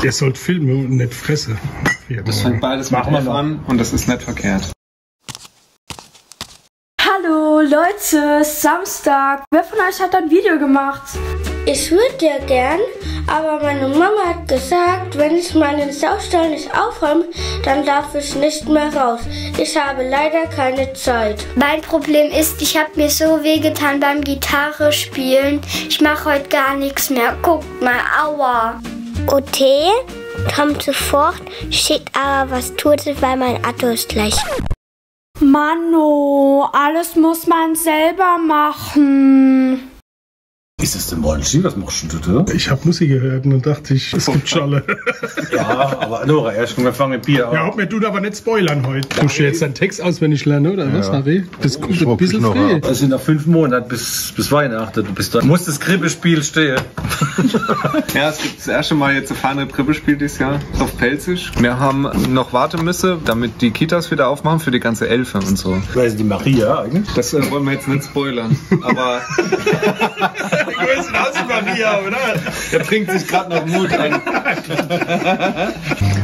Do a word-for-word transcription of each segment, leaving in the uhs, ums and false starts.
Ihr sollt filme un net fresse. Das fängt beides mit F an und das is net verkehrt. Hallo Leute, Samstag. Wer von euch hat ein Video gemacht? Ich würde ja gern, aber meine Mama hat gesagt, wenn ich meinen Saustall nicht aufräume, dann darf ich nicht mehr raus. Ich habe leider keine Zeit. Mein Problem ist, ich habe mir so wehgetan beim Gitarre spielen. Ich mache heute gar nichts mehr. Guckt mal, aua. O T kommt sofort, schickt aber was Totes, weil mein Akku ist gleich. Manno, alles muss man selber machen. Is das de Monchi? Was machst denn du da? Ich hab Musik gehört und dann dachte ich, es gibt Schorle. Ja, aber Nora, erst mal fangen mit Bier an. Ja, hopp, mir tun aber net spoilern heute. Musst du jetzt deinen Text auswendig lernen, oder was, Harry? Das kommt ein bisschen früh. Also in fünf Monaten bis, bis Weihnachten, du bist da. Muss das Krippespiel stehen. Ja, es gibt das erste Mal jetzt erfahrene Krippespiel dieses Jahr auf Pälzisch. Wir haben noch warten müssen, damit die Kitas wieder aufmachen für die ganze Elfe und so. Wer ist die Maria eigentlich? Das, äh, wollen wir jetzt nicht spoilern, aber die Größe aus Maria, oder? Er trinkt sich gerade noch Mut an.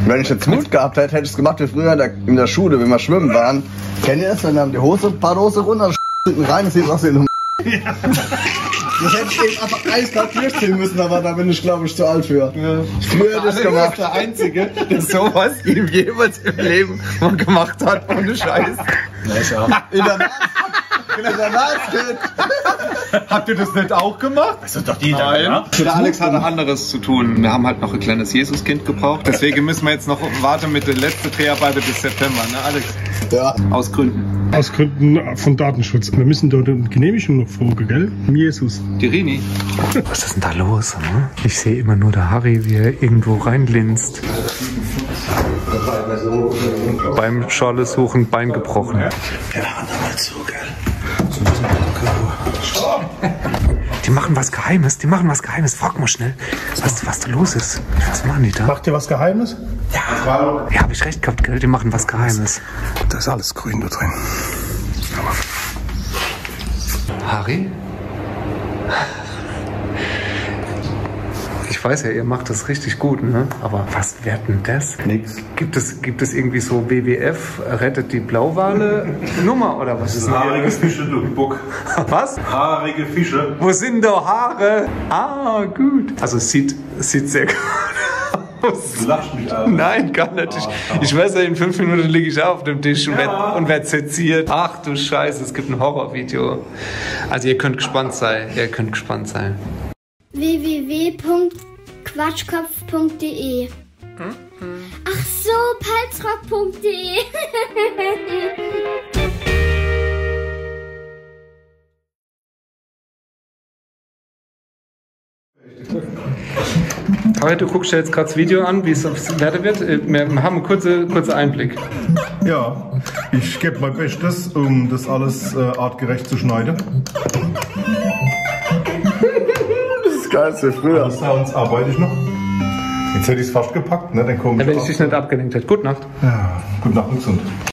Wenn ich jetzt Mut gehabt hätte, hätte ich es gemacht wie früher in der, in der Schule, wenn wir schwimmen waren. Kennt ihr das, wenn dann die Hose, Badehose runter, rein, sieht aus wie ein Das hätte ich eben einfach eiskalt durchziehen müssen, aber da bin ich, glaube ich, zu alt für. Ja. Früher das gemacht. Der Einzige, der sowas ihm jemals im Leben mal gemacht hat, ohne Scheiß. In der Nase. In der Nase. Habt ihr das nicht auch gemacht? Das ist doch die. Nein. Der Alex hatte anderes zu tun. Wir haben halt noch ein kleines Jesuskind gebraucht. Deswegen müssen wir jetzt noch warten mit der letzten Dreharbeiten bis September, ne, Alex? Ja. Aus Gründen. Aus Gründen von Datenschutz. Wir müssen dort um Genehmigung noch fragen, gell? Jesus. Die Rini. Was ist denn da los? Hm? Ich sehe immer nur der Harry, wie er irgendwo reinlinst. Beim Schorle suchen Bein gebrochen. Ja, nochmal zu, gell? Die machen was Geheimes, die machen was Geheimes. Frag mal schnell, was, was da los ist. Was machen die da? Macht ihr was Geheimes? Ja, habe ich recht gehabt, gell? Die machen was Geheimes. Das ist alles grün da drin. Harry? Ich weiß ja, ihr macht das richtig gut, ne? Aber was wird denn das? Nix. Gibt es, gibt es irgendwie so W W F rettet die Blauwale Nummer oder was ist denn hier? Haarige Fische, du Bock. Was? Haarige Fische. Wo sind da Haare? Ah, gut. Also es sieht, es sieht sehr gut aus. Du lachst mich an. Nein, gar nicht. Ich, ich weiß ja, in fünf Minuten liege ich auch auf dem Tisch und werd, und werd seziert. Ach du Scheiße, es gibt ein Horrorvideo. Also ihr könnt gespannt sein, ihr könnt gespannt sein. W W W Punkt quatschkopf Punkt D E. Ach so, palzrock Punkt D E. Aber du guckst dir jetzt gerade das Video an, wie es aufs Werte wird. Äh, wir haben einen kurzen, kurzen Einblick. Ja, ich gebe mein Bestes, um das alles, äh, artgerecht zu schneiden. Das ist geil, so früher. Sounds arbeite ich noch. Jetzt hätte ich es fast gepackt, ne? Dann kommen. Ja, wenn ich dich nicht abgelenkt hätte. Gute Nacht. Ja, gute Nacht und gesund.